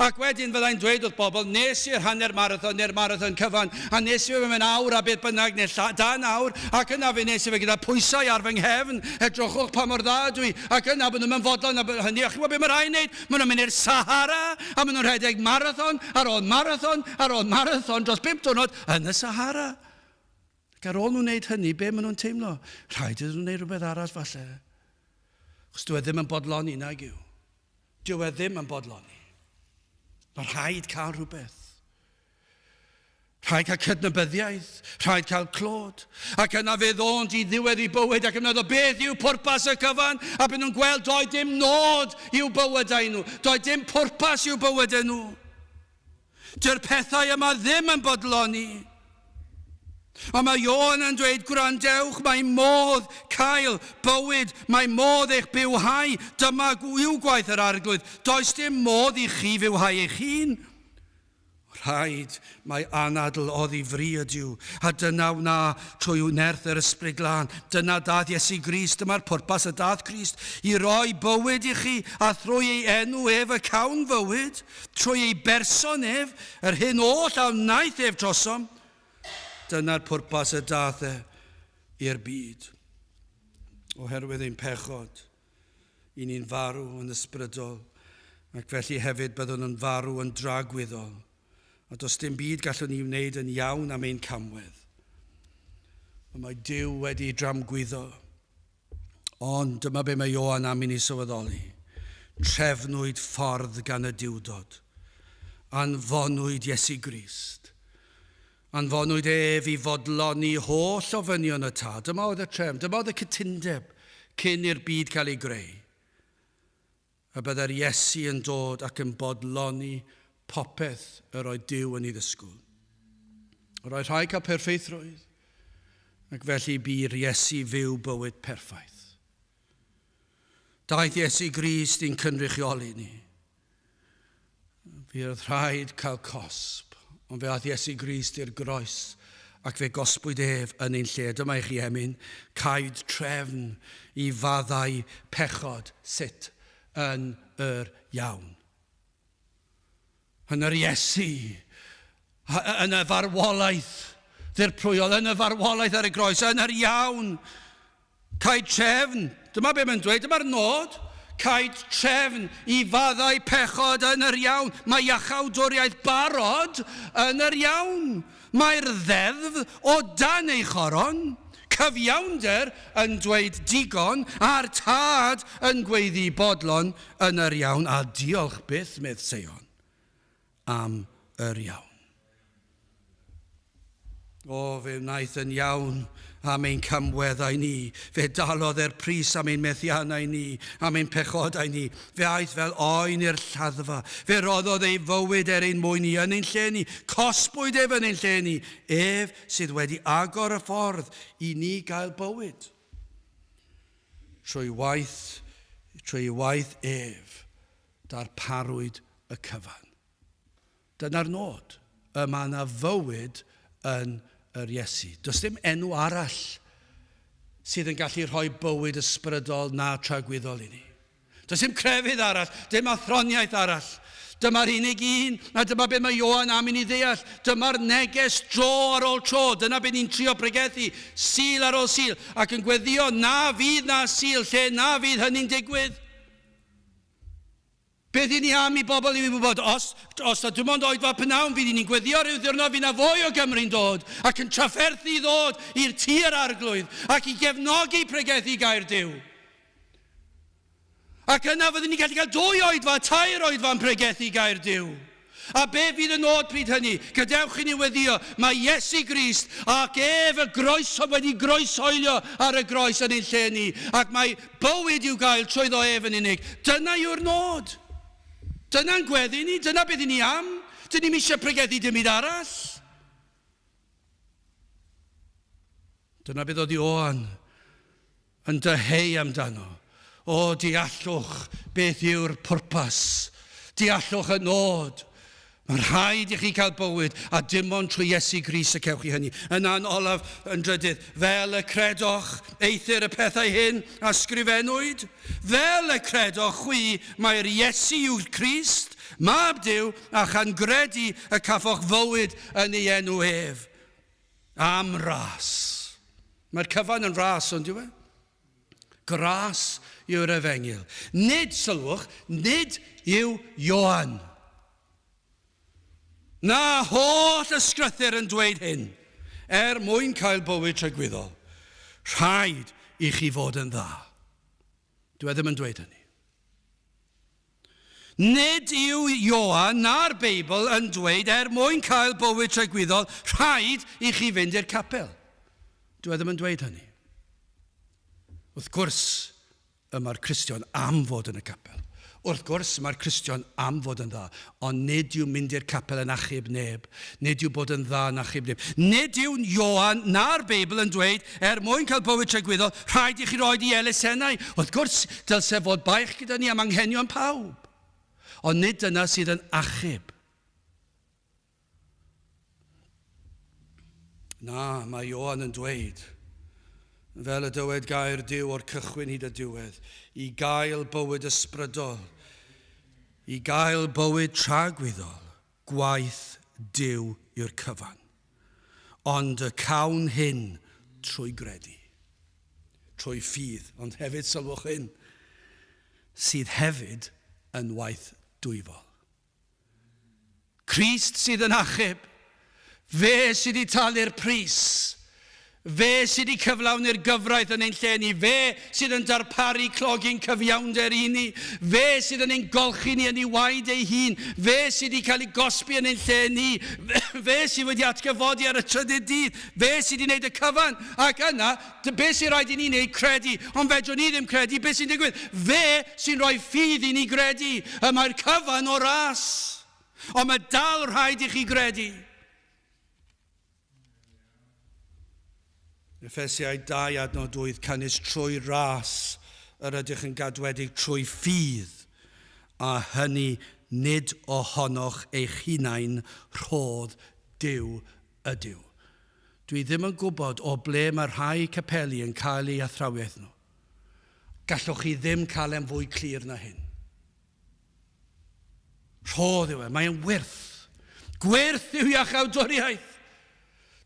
Ac wedyn fyddai'n dweud wrth bobl, nes i'r hanner marathon neu'r marathon cyfan, a nes i fe mewn awr a beth bynnag, neu lla, dan awr, ac yna fe nes i fe gyda phwysau ar fy nghefn, edrychwch pa mor dda ydw i, ac yna bod nhw'n fodlon a hynny, a chi'n gwybod beth mae rhai'n wneud? Maen nhw'n mynd i'r Sahara, a maen nhw'n rhedeg marathon ar ôl marathon ar ôl marathon dros bump diwrnod yn y Sahara. Ac ar ôl nhw wneud hynny, be maen nhw'n teimlo? Rhaid iddyn nhw wneud rhywbeth arall falle. Chos dyw e ddim yn bodloni, nag yw. Dyw e ddim yn bodloni. Mae rhaid cael rhywbeth. Rhaid cael cydnabyddiaeth, rhaid cael clod. Ac yna fe ddônt i ddiwedd i bywyd ac yn meddwl beth yw pwrpas y cyfan a byd nhw'n gweld doedd dim nod i'w bywydau nhw, doedd dim pwrpas i'w bywydau nhw. Dyw'r pethau yma ddim yn bodloni. Ond mae Ioan yn dweud, gwrandewch, mae modd cael bywyd, mae modd eich bywhau, dyma yw gwaith yr Arglwydd. Does dim modd i chi fywhau eich hun. Rhaid mai anadl oddi fri ydyw, a dyna wna trwy nerth yr Ysbryd Glân. Dyna dath Iesu Grist, dyma'r pwrpas y dath Crist, i roi bywyd i chi, a thrwy ei enw ef y cawn fywyd. Trwy ei berson ef, yr hyn oll a wnaeth ef drosom, dyna'r pwrpas y daeth e i'r byd. Oherwydd ein pechod, i ni'n farw yn ysbrydol, ac felly hefyd byddwn yn farw yn dragwyddol, a does dim byd gallwn ni wneud yn iawn am ein camwedd. Ond mae Duw wedi dramgwyddo. Ond dyma be mae Ioan am i ni sylweddoli. Trefnwyd ffordd gan y Duwdod. Anfonwyd Iesu Grist. Anfonwyd ef i fodloni holl ofynion y Tad. Dyma oedd y trefn, dyma oedd y cytundeb cyn i'r byd cael ei greu. A byddai'r Iesu yn dod ac yn bodloni popeth yr oedd Duw yn ei ddisgwyl. Yr oedd rhaid cael perffeithrwydd, ac felly bu'r Iesu fyw bywyd perffaith. Daeth Iesu Grist i'n cynrychioli ni. Fe oedd rhaid cael cosb, ond fe aeth Iesu Grist i'r groes ac fe gosbwyd ef yn ein lle. Dyma i chi emyn, caed trefn i faddau pechod sut yn yr iawn. Yn yr Iesu, yn y farwolaeth ddirprwyol, yn y farwolaeth ar y groes, yn yr iawn, Caed trefn, dyma be mae'n dweud, dyma'r nod. Caed trefn i faddau pechod yn yr iawn. Mae iachawdwriaeth barod yn yr iawn. Mae'r ddeddf o dan ei choron. Cyfiawnder yn dweud digon, a'r tad yn gweiddi bodlon yn yr iawn, a diolch byth, medd Seion, am yr iawn. O, fe wnaeth yn iawn am ein camweddau ni. Fe dalodd e'r pris am ein methiannau ni, am ein pechodau ni. Fe aeth fel oen i'r lladdfa. Fe roddodd ei fywyd er ein mwyn ni, yn ein lle ni. Cosbwyd ef yn ein lle ni. Ef sydd wedi agor y ffordd i ni gael bywyd. Trwy waith, trwy ei waith ef, darparwyd y cyfan. Dyna'r nod. Y mae yna fywyd yn yr Iesu. Does dim enw arall sydd yn gallu rhoi bywyd ysbrydol na tragwyddol i ni. Does dim crefydd arall, dim athroniaeth arall. Dyma'r unig un, a dyma beth mae Ioan am i ni ddeall. Dyma'r neges dro ar ôl tro. Dyna beth ni'n trio pregethu, Sul ar ôl Sul, ac yn gweddio na fydd na Sul lle na fydd hynny'n digwydd. Beth i ni am i bobl i wybod, os, os na dim ond oedfa pnawn, fydd ni'n gweddio rhyw ddiwrnod, fydd na fwy o Gymru'n dod ac yn trafferthu i ddod i'r tir arglwydd ac i gefnogi pregethu gair Duw. Ac yna fyddwn ni'n gallu cael dwy oedfa, tair oedfa yn pregethu gair Duw. A be fydd y nod pryd hynny? Gadewch i ni weddio, mae Iesu Grist ac ef y groes wedi groeshoelio ar y groes yn ein lle ni, ac mae bywyd i'w gael trwyddo ef yn unig. Dyna yw'r nod. Dyna'n gweddi ni, dyna beth i ni am. Dyn ni'm eisiau pregethu dim byd arall. Dyna beth oedd Ioan yn dyheu amdano. O, deallwch beth yw'r pwrpas. Deallwch y nod. Mae'n rhaid i chi cael bywyd, a dim ond trwy Iesu Grist y cewch chi hynny. Yna'n olaf, yn drydydd, fel y credoch, eithr y pethau hyn a sgrifennwyd, fel y credoch chwi mai'r Iesu yw'r Crist, Mab Duw, a chan gredu y caffoch fywyd yn ei enw ef. Am ras. Mae'r cyfan yn ras, ond yw e? Gras yw'r efengyl. Nid, sylwch, nid yw Ioan. Na holl ysgrythur yn dweud hyn. Er mwyn cael bywyd tragwyddol, rhaid i chi fod yn dda. Dwi e ddim yn dweud hynny. Nid yw Ioan na'r Beibl yn dweud er mwyn cael bywyd tragwyddol rhaid i chi fynd i'r capel. Dwi e ddim yn dweud hynny. Wrth gwrs, y mae'r Cristion am fod yn y capel. Wrth gwrs, mae'r Cristion am fod yn dda, ond nid yw mynd i'r capel yn achub neb. Nid yw bod yn dda yn achub neb. Nid yw Ioan na'r Beibl yn dweud, er mwyn cael bywyd tragwyddol, rhaid i chi roed i elusennau. Wrth gwrs, dylse fod baich gyda ni am anghenion pawb. Ond nid dyna sydd yn achub. Na, mae Ioan yn dweud, fel y dywed gair Duw o'r cychwyn hyd y diwedd, i gael bywyd ysbrydol, i gael bywyd tragwyddol, Gwaith Duw yw'r cyfan. Ond y cawn hyn trwy gredu. Trwy ffydd, ond hefyd, sylwch hyn, sydd hefyd yn waith dwyfol. Crist sydd yn achub. Fe sydd wedi talu'r pris. Fe sydd wedi cyflawni'r gyfraith yn ein lle ni. Fe sydd yn darparu clogyn cyfiawnder i ni. Fe sydd yn ein golchi ni yn ei waed ei hun. Fe sydd wedi cael ei gosbi yn ein lle ni. Fe sydd wedi atgyfodi ar y trydydd dydd. Fe sydd wedi gwneud y cyfan. Ac yna, beth sy'n rhaid i ni wneud? Credu. Ond fedrwn ni ddim credu. Beth sy'n digwydd? Fe sy'n rhoi ffydd i ni gredu. Y mae'r cyfan o ras. Ond mae dal rhaid i chi gredu. Effesiaid 2 adnod 8 Canys trwy ras yr ydych yn gadwedig trwy ffydd, a hynny nid ohonoch eich hunain rhodd Duw ydyw. Dwi ddim yn gwybod o ble mae rhai capeli yn cael eu athrawiaeth nhw. Gallwch chi ddim cael e'n fwy clir na hyn. Rhodd yw e, mae'n wyrth. Gwyrth yw iachawdwriaeth.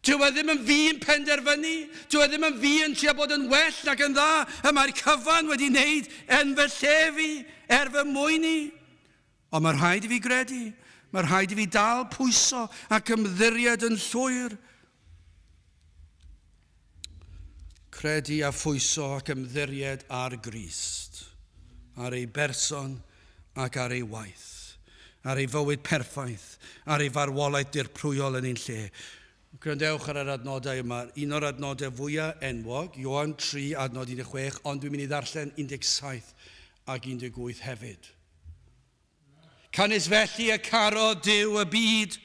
Dyw e ddim yn fi'n penderfynu, dyw e ddim yn fi yn trio bod yn well nag yn dda, y mae'r cyfan wedi wneud yn fy lle fi, er fy mwyn i. Ond mae rhaid i fi gredu, mae rhaid i fi dal pwyso ac ymddiried yn llwyr. Credu a phwyso ac ymddiried ar Grist, ar ei berson ac ar ei waith, ar ei fywyd perffaith, ar ei farwolaeth dirprwyol yn ein lle. Gwrandewch ar yr adnodau yma, un o'r adnodau fwyaf enwog, Ioan 3, adnod 16, ond dwi'n mynd i ddarllen 17 ac 18 hefyd. Canys felly y carodd Duw y byd,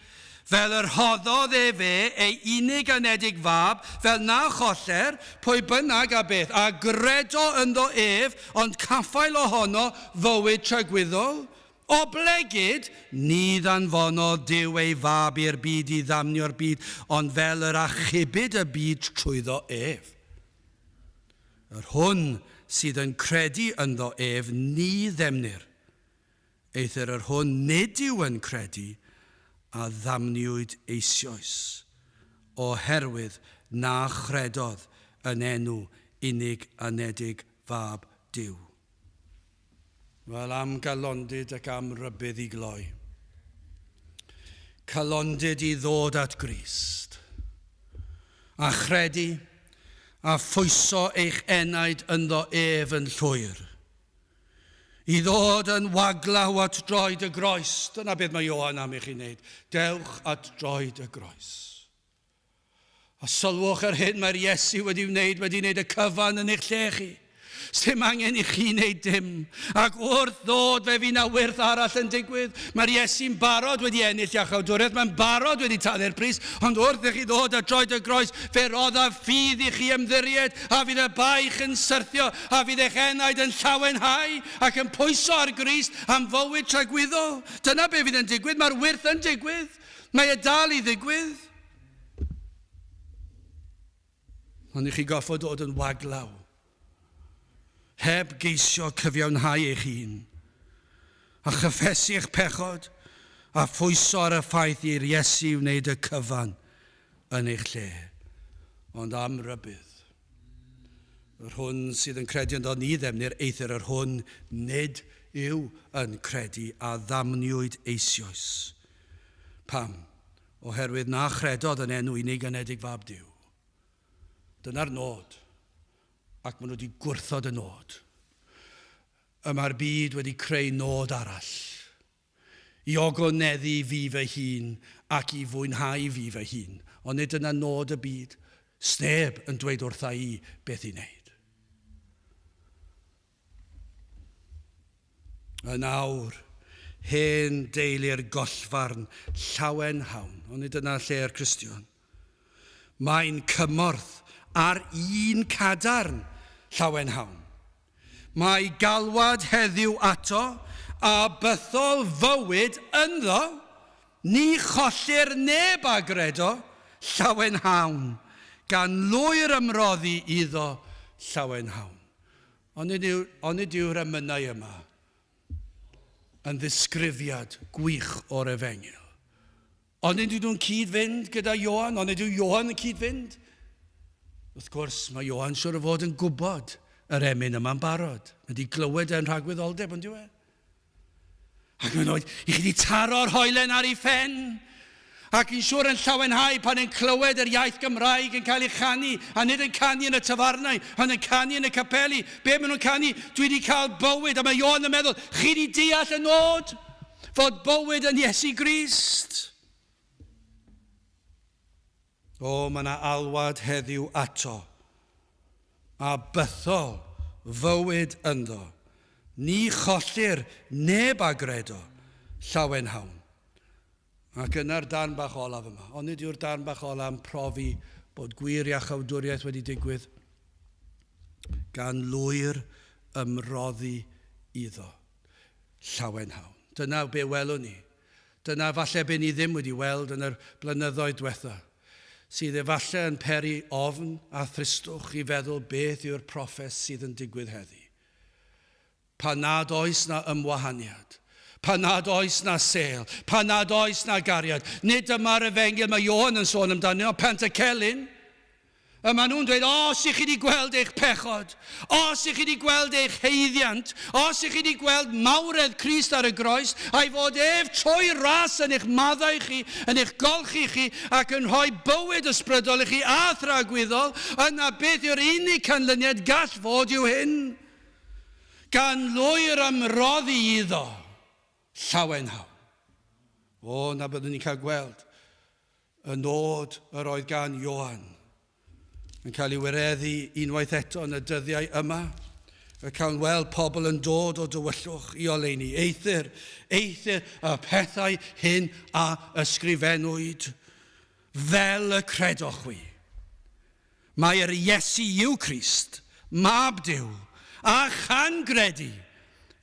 fel yr rhoddodd efe ei unig anedig fab, fel na choller, pwy bynnag a beth, a gredo ynddo ef, ond caffael ohono fywyd tragwyddol. Oblegid, ni ddanfonodd Duw ei fab i'r byd i ddamnio'r byd, ond fel yr achubid y byd trwyddo ef. Yr hwn sydd yn credu ynddo ef ni ddemnir, eithr yr hwn nid yw yn credu a ddamniwyd eisioes, oherwydd na chredodd yn enw unig anedig Fab Duw. Wel, am galondid ac am rybudd i gloi. Calondid i ddod at Grist. A chredu a phwyso eich enaid ynddo ef yn llwyr. I ddod yn waglaw at droed y groes. Dyna beth mae Ioan am i chi wneud. Dewch at droed y groes. A sylwch yr hyn mae'r Iesu wedi wneud, wedi wneud y cyfan yn eich lle chi. Sdim angen i chi wneud dim. Ac wrth ddod fe fydd 'na wyrth arall yn digwydd. Mae'r Iesu'n barod wedi ennill iachawdwriaeth, mae'n barod wedi talu'r pris, ond wrth i chi ddod at droed y groes, fe roddaf ffydd i chi ymddiried, a fydd y baich yn syrthio, a fydd eich enaid yn llawenhau ac yn pwyso ar Grist am fywyd tragwyddol. Dyna be fydd yn digwydd, mae'r wyrth yn digwydd. Mae e dal i ddigwydd. Ond i chi goffod dod yn waglaw, heb geisio cyfiawnhau eich hun, a chyffesu eich pechod, a phwyso ar y ffaith i'r Iesu wneud y cyfan yn eich lle. Ond am rybudd. Yr hwn sydd yn credu ynddo ni ddefnir, eithr yr hwn nid yw yn credu a ddamniwyd eisioes. Pam? Oherwydd na chredodd yn enw unig anedig Fab Duw. Dyna'r nod, ac maen nhw wedi gwrthod y nod. Y mae'r byd wedi creu nod arall. I ogoneddu fi fy hun ac i fwynhau fi fy hun. Ond nid dyna nod y byd. Sneb yn dweud wrtha i beth i wneud. Yn awr, hen deulu'r gollfarn llawen hawn, ond nid dyna lle'r Cristion. Mae'n cymorth ar un cadarn llawen hawn. Mae galwad heddiw ato a bythol fywyd ynddo, ni chollir neb a gredo, llawen hawn, gan lwyr ymroddi iddo llawen hawn. Onid yw, onid yw'r emynau yma yn ddisgrifiad gwych o'r efengyl? Onid ydyn nhw'n cyd-fynd gyda Ioan? Onid yw Ioan yn cyd-fynd? Wrth gwrs, mae Ioan siwr o fod yn gwybod yr emyn yma'n barod. Mae wedi glywed e'n rhagwyddoldeb, ond yw e? Ac mae'n dweud, i chi wedi taro'r hoelen ar ei phen. Ac yn siŵr yn llawenhau pan yn clywed yr iaith Gymraeg yn cael ei chanu, a nid yn canu yn y tafarnau, ond yn canu yn y capeli. Be maen nhw'n canu? Dwi wedi cael bywyd. A mae Ioan yn meddwl, chi wedi deall y nod fod bywyd yn Iesu Grist. O, mae yna alwad heddiw ato, a bythol fywyd ynddo. Ni chollir neb a gredo, llawenhawn. Ac yna'r darn bach olaf yma. Ond nid yw'r darn bach olaf yn profi bod gwir iachawdwriaeth wedi digwydd gan lwyr ymroddi iddo. Llawenhawn. Dyna be welwn ni. Dyna falle be ni ddim wedi weld yn yr blynyddoedd diwetha, sydd efalle yn peri ofn a thristwch i feddwl beth yw'r proffes sydd yn digwydd heddi. Pan nad oes na ymwahaniad, pan nad oes na sêl, pan nad oes na gariad. Nid dyma'r efengyl mae Ioan yn sôn amdano, ond Pantycelyn. A maen nhw'n dweud, os ych chi wedi gweld eich pechod, os ych chi wedi gweld eich haeddiant, os ych chi wedi gweld mawredd Crist ar y groes, a'i fod ef trwy ras yn eich maddau chi, yn eich golchi chi, ac yn rhoi bywyd ysbrydol i chi a thragwyddol, yna beth yw'r unig canlyniad gall fod yw hyn? Gan lwyr ymroddi iddo, llawenhawn. O, na byddwn ni'n cael gweld y nod yr oedd gan Ioan yn cael ei wireddu unwaith eto yn y dyddiau yma, y cawn weld pobl yn dod o dywyllwch i oleuni. Eithr, eithr y pethau hyn a ysgrifennwyd fel y credoch chwi. Mae'r Iesu yw Crist, Mab Duw, a chan gredu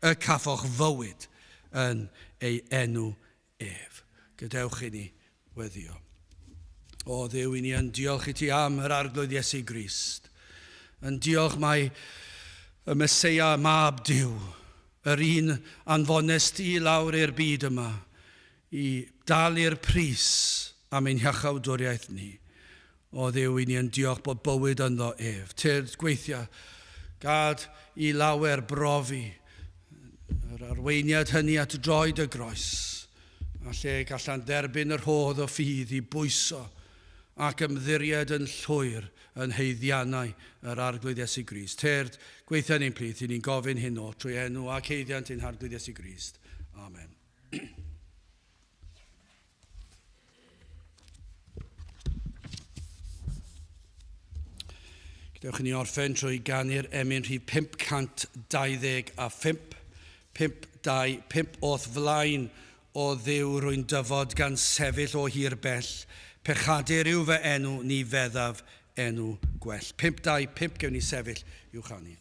y caffoch fywyd yn ei enw ef. Gadewch i ni weddio. O Dduw, i ni yn diolch i ti am yr Arglwydd Iesu Grist. Yn diolch mai y Meseia, Mab Duw, yr un anfones di lawr i'r byd yma i dalu'r pris am ein hiachawdwriaeth ni. O Dduw, i ni yn diolch bod bywyd ynddo ef. Tyrd, gweithia, gad i lawer brofi Yr arweiniad hynny at droed y groes, a lle gallan dderbyn y rhodd o ffydd i bwyso ac ymddiried yn llwyr yn haeddiannau yr Arglwydd Iesu Grist. Tyrd, gweithia ni'n plith, i ni'n gofyn hyn o trwy enw ac haeddiant ein Harglwydd Iesu Grist. Amen. Gadewch i ni orffen trwy ganu'r emyn rhif 525. 5, 2, 5 o'th flaen o Dduw rwy'n dyfod gan sefyll o hir bell. Pechadur yw fy enw, ni feddaf enw gwell. 5, 2, 5 gewn ni sefyll i'w chanu.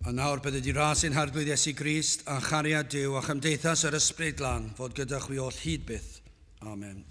A nawr bydde di ras ein Harglwydd Iesu Grist a chariad Duw a chymdeithas yr Ysbryd Glân fod gyda chwi oll hyd byth. Amen.